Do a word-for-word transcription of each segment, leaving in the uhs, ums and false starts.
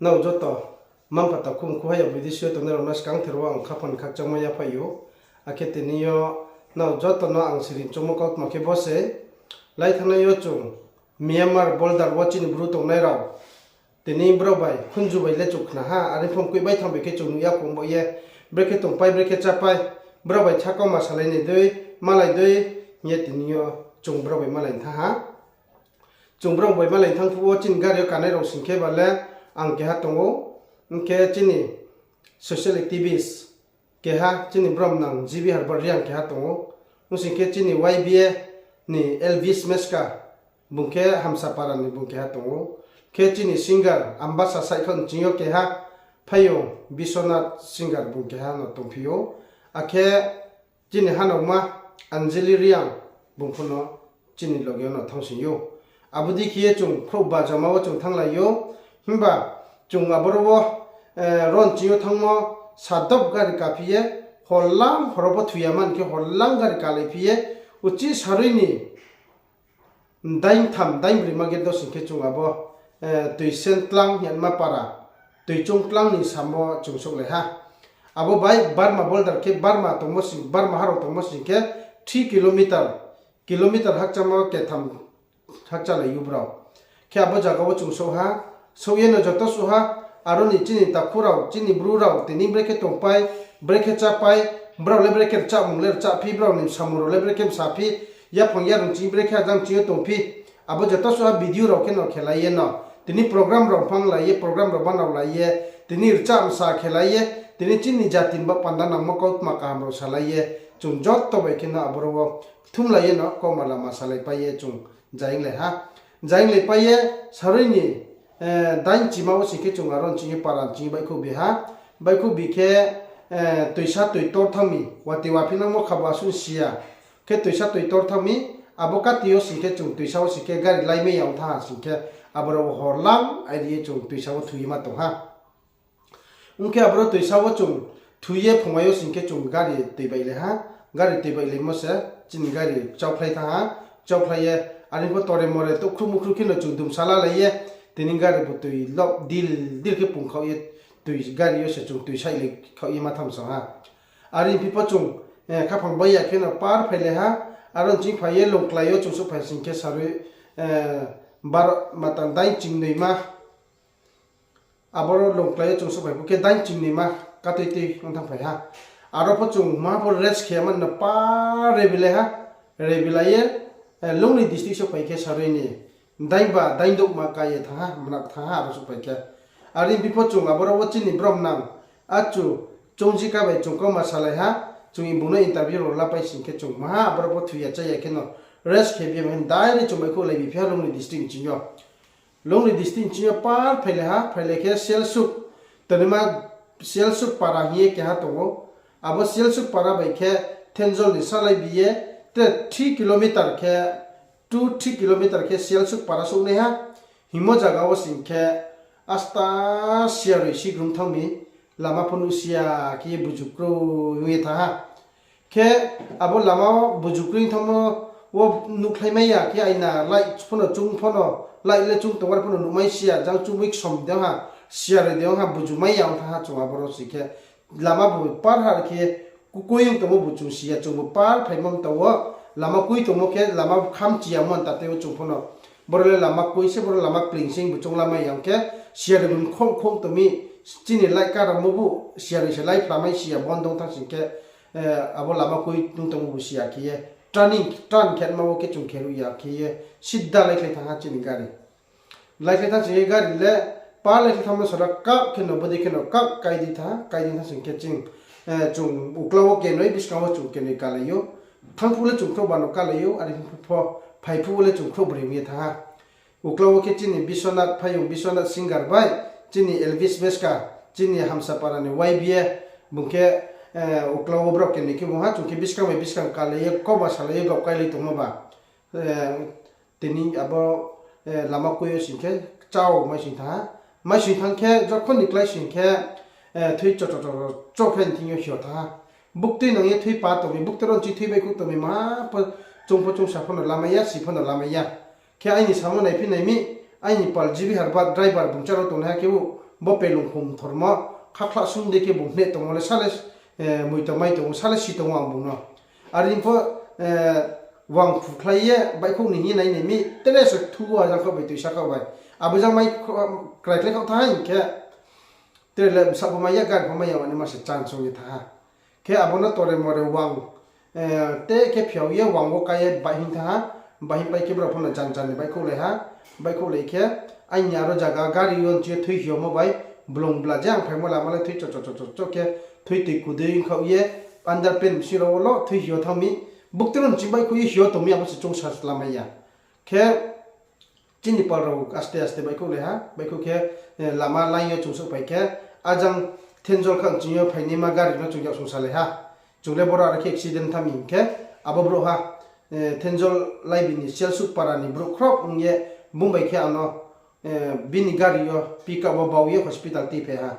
Nrao joto mma-mpha takhu mkhu hai ya bidesho tongnai rao no skangther wo ang khaphang khakchangmo yaphaih ou. Akhe tini yo nrao joto no ang siring choungmo kautma khe bo se, lai thanngnai yo chung Myanmar border wo chini Bru tongnai rao, tini brao bai khunju bai le chung khna ha, are pho mkoih bai thanng bai khe chung nuh ya khong baoh ye, brekhe tongpai, brekhe chápai, brao bai tha kauma salai ni dei, malai dei hing ye tini yo chung brao bai malai thanng ha. Chung brao bai malai thanng phuh wo chini gari yo kanai rao sing khe ba le ang keha tong ou, hing khe chini social activist keha, chini bromnang G B Harbar Reang keha tong ou, ong sing khe chini Y B A ni Elvis Meska, bung khe Hamsapara ni bung keha tong ou, khe chini singer Ambasa Saikha ni ching yo keha, Phaiyong Biswanath singer bung keha no tongphi ou, akhe chini hanaoma Anjali Reang bung pho no chini loge yo no thanngsing ou. Abo dei khe ye chung khrouhba joma wo chung thannglai ou, himba chung aboro wo, ron ching yo thanngmo sadop gari kaphi ye, horlang horo pho thoi ya man khe horlang gari kalaiphi ye, uchih sarui ni daingtham daingbroi ma gate wo sing khe chung abo, Toisen tlang hingma para, Toichung tlang ni samo chung souhlai ha. Abo bai Burma border khe Burma tongmo sing, Burma harao tongmo sing khe three kilometer, kilometer hakchamo ketham hakchalai ou brao. Khe abo zaga wo chung souh ha, souh ye no joto suh ha, aro ni chini takhu rao, chini Bru rao, tini brekhe tongpai, brekhe chápai, brao le brekhe rchahmung le rchahphi, brao ni samung rao le brekhe msaphi, yaphang yarung ching brekhe ajang ching yo tongphi, abo joto suh ha video rao khe no khelai ye no, tini program rao phanglai ye, program rao banaolai ye, tini rchah msa khelai ye, tini chini jati ni ba panda nangmo kautma kaham rao salai ye, chung joto bai khe no aboro wo kthumlai ye no kauma lama salaipai ye chung jainglai ha. Jainglaipai ye sarui ni daingchima wo sing khe chung aro ching ye para ching ye baihkhouhbi ha. Baihkhouhbi khe, toisa toitor thanng mi, watoi waphi nangmo khabo asuh si ya. Khe toisa toitor thanng mi, abo kati yo sing khe chung toisa wo sing khe gari laimai ya ong thanng ha sing khe, aboro wo horlang airi ye chung toisa wo thoi ye ma tong ha. Ong khe aboro toisa wo chung thoi ye phungmai yo sing khe chung gari toibaihlai ha. Gari toibaihlaimo se chini gari kchaukhlai thanng ha. Kchaukhlai ye, are pho tore more touhkhruh mukhruh khe no chung dumsa lalai ye, tini gari bo toi lob dil dil khe pungkhaoh ye, toi gari yo se chung toi saihlai khaoh ye ma thamsong ha. Are phi pho chung khaphang bai ya khe no par phailai ha. Aro ching phai ye Longklai yo chung souhphai sing khe sarui, baro matang daing chingnoima, aboro Longklai yo chung souhphai phuh khe daing chingnoima katui tui ong thanngphai ha. Aro pho chung ma pho rest khe mani no par rebilai ha. Rebilai ye, Longri district souhphai khe sarui ni daingba daingdouhma ka ye thanng ha, mnang thanng ha aro souhphai khe. Are phi pho chung aboro wo chini bromnang achu Chongjika bai chung kauma salai ha, chung bung no interview rao lapai sing khe chung maha aboro pho thoi ya chá ya khe no rest khe bi ya hing direct chung baihkhouhlai bi phi ha Longri district ching yo. Longri district ching yo par phailai ha, phailai khe Sialsuk, tonima Sialsuk para hing ye keha tong ou. Abo Sialsuk para bai khe Thenjol ni salai bi ye, tre three kilometer khe, two three kilometer khe Sialsuk para souhnai ha. Hingmo zaga wo sing khe asta siaroi sigrung thanng mi, lama pho nuhsi ya khe ye buju kroi ong ye thanng ha. Khe abo lama buju kroi thanngmo wo nuhkhlai mai ya khe aina light pho no chung pho no, light le chung tongwar pho no nuhmai si ya, jang chumui ksom de ong ha, siaroi de ong ha, buju mai ya ong thanng ha chung aboro sing khe. Lama bu par har khe kukui ong tongmo bu chung si ya, chung bu par phaimo mta wo, lama kui tongmo khe lama khamchi ya mo mta tei wo chung pho no. Boro le lama kui se, boro lama kpling se hing bu chung lamai ya ong khe, siaroi bu mkhong khong tong mi, chini light ka ramo bu, siaroi se light phlamai si ya, bon dong thanng sing khe, abo lama kui tong tongmo bu si ya khe ye, turning, turn khe ma wo khe chung khe ruh ya khe ye, sidda laikhlai thanng ha chini gari. Laikhlai thanng sing khe gari le, par laikhlai thanngmo sora kap khe no, bodei khe no kap kai di thanng, kai di thanng sing khe ching, chung uklau wo kenoi, buskang wo chung kenoi kalai ou. Thanng phuh le chung khrouhba no kalai ou, are pho phai phuh wo le chung khrouhbroi ong ye thanng ha. Uklau wo khe chini Biswanath, Phaiyong Biswanath singer bai, chini Elvis Meska, chini Hamsapara ni Y B A, bung khe, uklau wo brao kenoi khe bung ha, chung khe buskang bai buskang kalai ye, kauma salai ye, gap kailai tongmo ba. Tini abo lama kui yo sing khe, kchao maising thanng ha. Maising thanng khe, jokhon ni klái sing khe, thui cho cho cho cho khe thing yo hio thanng ha. Buktui nang ye thui pa tong mi, buktui ron chi thui baihkhouh tong mi, ma pho chung pho chung sa pho no lamai ya, si pho no lamai ya. Khe aini samo naiphi nai mi, aini pal G B Harbar driver bung charo tongnaiha khe bo, Bo pelung khum thormo, khakhla sung dei khe bung hne tongmo le sale, eh, mui tongmai tong, sale si tong ang bung no. Are pho, eh, wang phukhlai ye, baihkhouh ni hing ye nai nai mi, tre se thu wo jang khaoh bai, tuisa khaoh bai. Abo jang mai kho-, kraikhlai khaoh tha hing khe, tre le bsa pho mai ya, gari pho mai ya, ani ma se chan sung ye tha ha. Khe abo no tore more wang, eh, te khe phiao ye wang wo kai ye baihhing tha ha, baihhing pai khe brao pho no jan jan ni baihkhouhlai ha, baihkhouhlai khe, aini aro zaga gari yo nchi ye thui hiomo bai, blung bla je ang phaimo lama le thui cho cho cho cho cho khe, thui tui kudui khaoh ye, underpant bsing rao wo lo thui hio thanng mi, bukti rao nchi baihkhouh ye hio tong mi abo se choungsa slamai ya. Khe, chini pal rao aste aste baihkhouhlai ha, baihkhouh khe, eh, lama line yo chung souhphai khe, ajang Thenjol kha nching yo phainaima gari no chung yak sungsalai ha. Chung le boro are khe accident tha mi hing khe, abo brouhha, eh, Thenjol Laibi ni Sialsuk para ni brouh khroh ong ye, bung bai khe ang no, eh, bini gari yo pick up wo bau ye hospital tuiphai ha.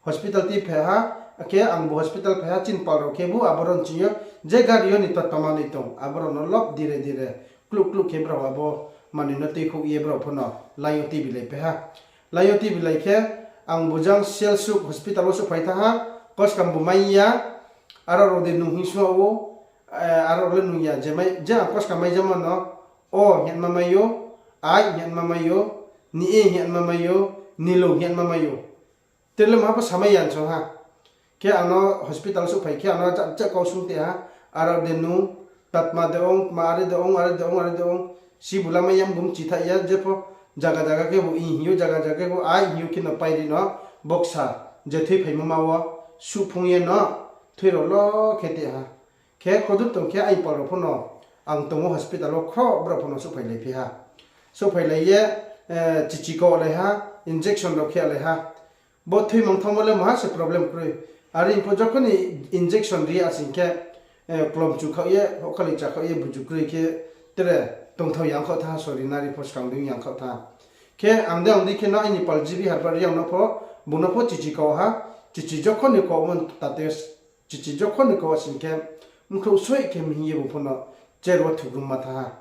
Hospital tuiphai ha, akhe angbu hospital phai ha, chini pal rao khebu aboro nching yo, je gari yo ni tatma manoi tong, aborao no lob dire dire, kluh kluh khe brao abo manoi no tuikhouh ye brao pho no line yo tuibilai phai ha. Line yo tuibilai khe, angbu jang Sialsuk hospital wo souhphai tha ha, koskam bu mai ya, aro rao de nung hing sung ou, eh, aro le nung ya, je mai, je ang koskam mai jamo no, o hing ye ma mai ou, ai hing ye ma mai ou, ni e hing ye ma mai ou, ni lou hing ye ma mai ou. Tre le maha pho samai ya nchong ha. Khe ang no hospital souhphai khe ang no cha cha kau sung te ha, aro de nung, tatma de ong, tma are de ong, are de ong, are de ong, si bu lamai ya bung chithai ya, jepho zaga zaga khe bu i hing ou, zaga zaga khe bu ai hing ou khe no pairi no, boksa, je thui phaimo ma wo, suhphung ye no, thui rao lo khe te ha. Khe kodur tong khe aini pal rao pho no, ang tongmo hospital wo khroh brao pho no souhphailai phi ha. Souhphailai ye, eh, chichi kaohlai ha, injection rao khe lai ha. Bo thui mang thanngmo le maha se problem kroi. Are pho jokhon ni injection ri ya sing khe, eh, klomchu khaoh ye, hokhali cha khaoh ye, buju kroi khe, tre tongthao yang khaoh tha, sorry, nari pho skang dei yang khaoh tha. Khe ang de ang dei khe no aini pal G B Harbar Reang no pho, bung no pho chichi kau ha, chichi jokhon ni kau mon tate, chichi jokhon ni kau sing khe, mkhrouh soi khe mi hing ye bung pho no, chair wo thugrum ma tha ha.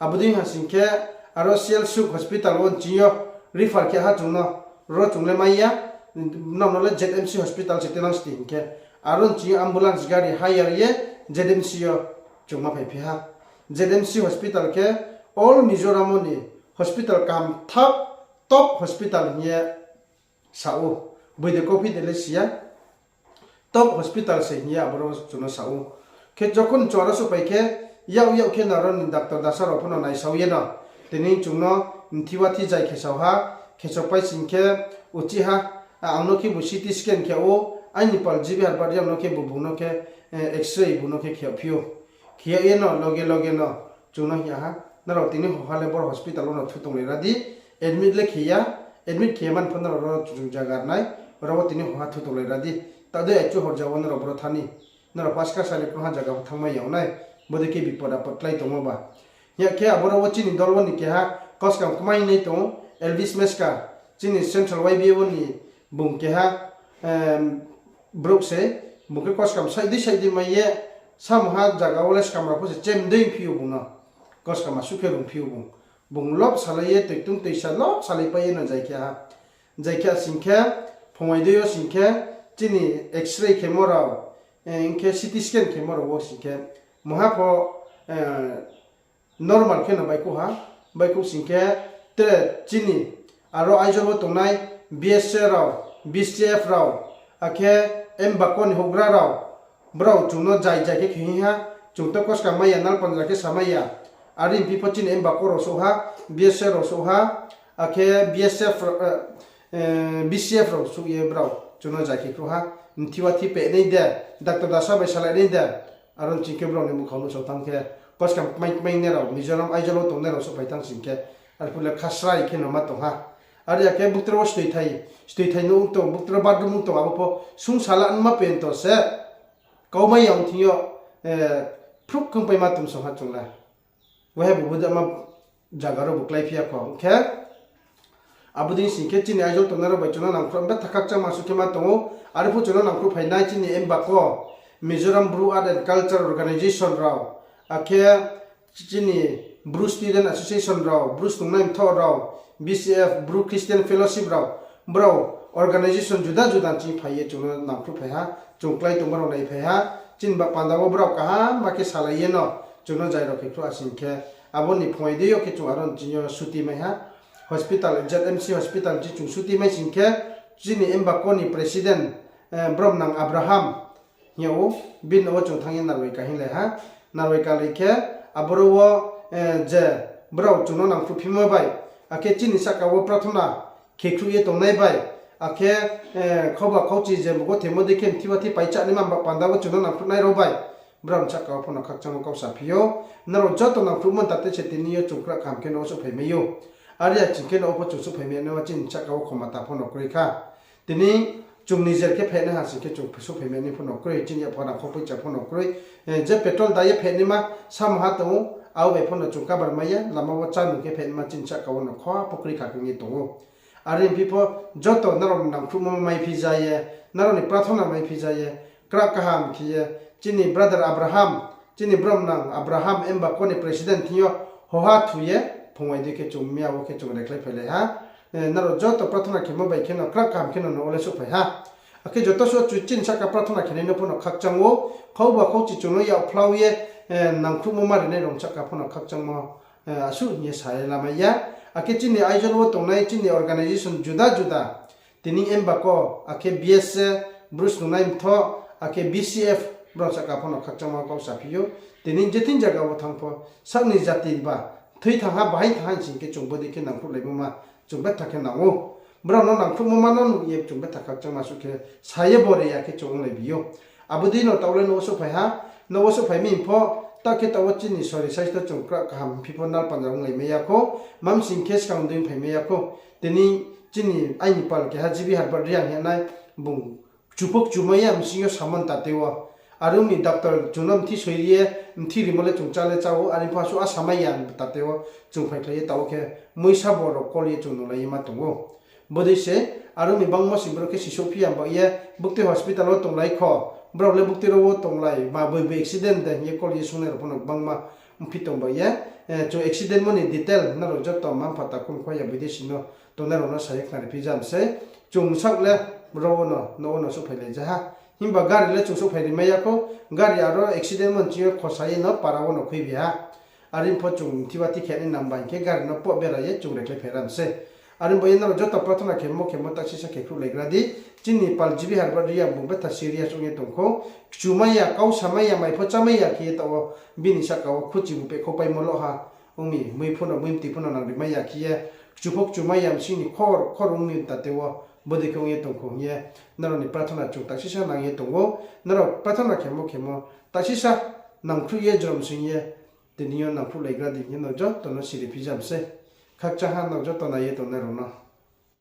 Abo dei ha sing khe, aro Sialsuk hospital wo nching yo refer khe ha chung no, ro chung le mai ya, nrao no le Z M C hospital se tenang sti hing khe, aro nching yo ambulance gari hire ye Z M C yo chung ma phaiphi ha. Z M C hospital khe all Mizoram wo ni hospital kamthap top hospital hing ye sa ou. Boi de kophi de le si ya. Top hospital se hing ye aboro chung no sa ou. Khe jokhon chung aro souhphai khe, yak yak khe nrao ni doctor dasa rao pho no naisao ye no. Tini chung no mthiwa thi jai khesao ha, khesao pai sing khe uchih ha, ang no khe bu C T scan khe ou, aini pal G B Harbar Reang no khe bu bung no khe, eh, X-ray bung no khe khe yagphi ou. Khe yag ye no loge loge no chung no hing ya ha, nrao tini hoha le boro hospital wo no thu tonglai ra di, admit le khe ya, admit khe ya man pho nrao ro chung zaga nai, oro wo tini hoha thu tonglai ra di, ta dei aichu horja wo nrao boro tha ni, nrao paska sali kroha zaga wo thanngmai ya nai, bodei khe bipod apod klái tongmo ba. Hing ya khe aboro wo chini dol wo ni keha koskam kmai nai tong ou, Elvis Meska, chini Central Y B A wo ni bung keha, em, brouh se, bung khe koskam saih dei saih dei mai ye, samoha zaga wo le skam rao pho se chem dei phi ou bung no. Koskam asuh khe rung phi ou bung. Bung lob salai ye, toitung toisa lob salai pai ye no jai khe ha. Jai khe sing khe, phungai dei yo sing khe, chini X-ray khemo rao, eh, hing khe C T scan khemo rao wo sing khe, maha pho, eh, normal khe no baihkhouh ha, baihkhouh sing khe, tre chini aro Aizawl wo tongnai B S A rao, B C F rao, akhe M BACO ni houhgra rao, brao chung no jai jai khe khe hing ha, chung to koskam mai ya, nalpandra khe samai ya, are phi pho chini M BACO rao souh ha, B S A rao souh ha, akhe B S F, eh, eh, B C F rao souh ye brao chung no jai khe khruh ha, mthiwa thi peh nai de, doctor dasa bai salai nai de, aro nching khe brao ni muhkhang nuhsao thanng khe, koskam kmai kmai nai rao, Mizoram Aizawl wo tongnai rao souhphai thanng sing khe, arphuh le khasrai khe no ma tong ha. Are ya khe buktra wo stoi thai, stoi thai no ong tong, buktra bathroom ong tong, abo pho sung sala nma pen to se, kaumai ya ong thing yo, eh, phruh khe pai ma tong song ha chung le. Wahe bu budama zaga rao bu kláiphi ya kho. Hing khe, abo dei sing khe chini Aizawl tongnai rao bai chung no nangkhruh, betha khakchangma suh khe ma tong ou. Arphuh chung no nangkhruh phai nai chini M BACO, Mizoram Bru Art and Culture Organisation rao, akhe chini Bru Student Association rao, Bru Snungnai Mthoh rao, B C F, Bru Christian Fellowship rao, brao organization juda juda ni ching phai ye chung no nangkhruh phai ha, chung klái tongma rao nai phai ha, chini ba panda wo brao kaham ma khe salai ye no chung no jai rao khe khruh ha sing khe, abo ni phuaing dei yo khe chung aro ni ching yo suti mai ha, hospital, Z M C hospital ni ching chung suti mai sing khe, chini Embako ni president, eh, bromnang Abraham hing yag ou, bini no wo chung thanng ye narbai ka hinglai ha, narbai kalai khe, aboro wo, eh, je brao chung no nangkhruhphimo bai, akhe chini sahka wo prathona khe khruh ye tongnai bai, akhe, eh, khauba khauchi je mgo themo dei khe mthi wa thi paichanaima ba panda wo chung no nangkhruhnai rao bai, brao ni sahka wo pho no khakchangmo kau saphi ou. Nrao joto nangkhruhmo ntate se tini yo chung kra kaham khe no wo souhphai mai ou. Are ya ching khe no wo pho chung souhphai mai nai wa chini sahka wo khomata pho no kroi kha. Tini chung nijer khe phainai ha sing khe chung souhphai mai nai pho no kroi, chini yapha rang kho poicha pho no kroi. Eh, je petrol da ye phainaima samung ha tong ou, abo bai pho no chung kabar mai ya, lama wo chánung khe phainaima chini sahka wo no kho pho kroi kha khe ong ye tong ou. Are ongphi pho joto nrao ni nangkhruhmo maiphi ja ye, nrao ni prathona maiphi ja ye, kra kaham khe ye, chini brother Abraham, chini bromnang Abraham Embako ni president thing yo hoha thu ye, phungai dei khe chung miya wo khe chung rekhlai phailai ha. Eh, nrao joto prathona khemo bai khe no kra kaham khe no no wo le souhphai ha. Akhe joto suh chu chini sahka prathona khenai no pho no khakchang ou, khauba khauchi chung no yak phlau ye, eh, nangkhruhmo ma rinai rao ni sahka pho no khakchangmo, eh, asuh hing ye sa ye lamai ya. Akhe chini Aizawl wo tongnai chini organization juda juda, tini Embako, akhe B S A, Bru Snungnai Mthoh, akhe B C F, brao sahka pho no khakchangmo kau saphi ou. Tini je thing zaga wo thanng pho, sak ni jati ba, thoi thanng ha, bahai thanng ha sing khe chung bodei khe nangkhruhlaimo ma, chung betha khe nang ou. Brao no nangkhruhmo ma no nuh ye chung betha khakchangma suh khe sa ye bore ya khe chung onglai bi ou. Abo dei no taoh le no wo souhphai ha, no wo souhphai mi pho, ta khe taoh wo chini sori saisto chung kra kaham phi pho nal panja onglai mai ya khou, mamsing khe skang dei phai mai ya khou. Tini chini aini pal keha G B Herbert Reang hingnai, bung kchu pho kchu mai ya, bsing yo samon tate wo. Are ong mi doctor chung no mthi soi ri ye, mthi rimo le chung chá le chá ou, are pho asuh a samai ya tate wo, chung phaikhlai ye taoh wo khe muisa bo rao kol ye chung nunglai ye ma tong ou. Bodei se, are ong mi bangmo sing brouh khe sisouhphi ya ba ye, buktui hospital wo tonglai kho, brao le buktui rao wo tonglai, ma boi boi accident de hing ye kol ye sungnai rao pho no gbangma ongphi tong ba ye, eh, chung accident mo ni detail nrao joto mma-mpha takhu mkhu ya boi dei sing no tongnai rao no sa ye khnari phi jam sei. Chung bsaoh le ro wo no, no wo no souhphailai ja ha. Himba gari le chung souhphai ri mai ya khou, gari aro accident mo ni ching yo khosa ye no para wo no khuibi ha. Are pho chung thiba thi khe nai nang ba hing khe gari no poh bera ye chung rekhlai phai ram sei. Are bo ye nrao joto prathona khemo khemo taksisa khe khruhlaigra di. Chini pal G B Herbert Reang bung betha serious ong ye tong khou. Kchu mai ya, kau samai ya, mai pho chámai ya khe ye taoh wo bini sahka wo khuchi bu pehkhoupaimo lo ha. Ong mi, mui pho no, mui mtui pho no nang ri mai ya khe ye, kchu pho kchu mai ya, bsing ni khor khor ong mi tate wo, bodei khe ong ye tong khou hing ye, nrao ni prathona chung taksisa nang ye tong ou, nrao prathona khemo khemo, taksisa nangkhruh ye jrom sing ye, tini yo nangkhruhlaigra di hing ye no joto no siri phi jam sei. Khakchang ha nrao joto nai ye tongnai rao no.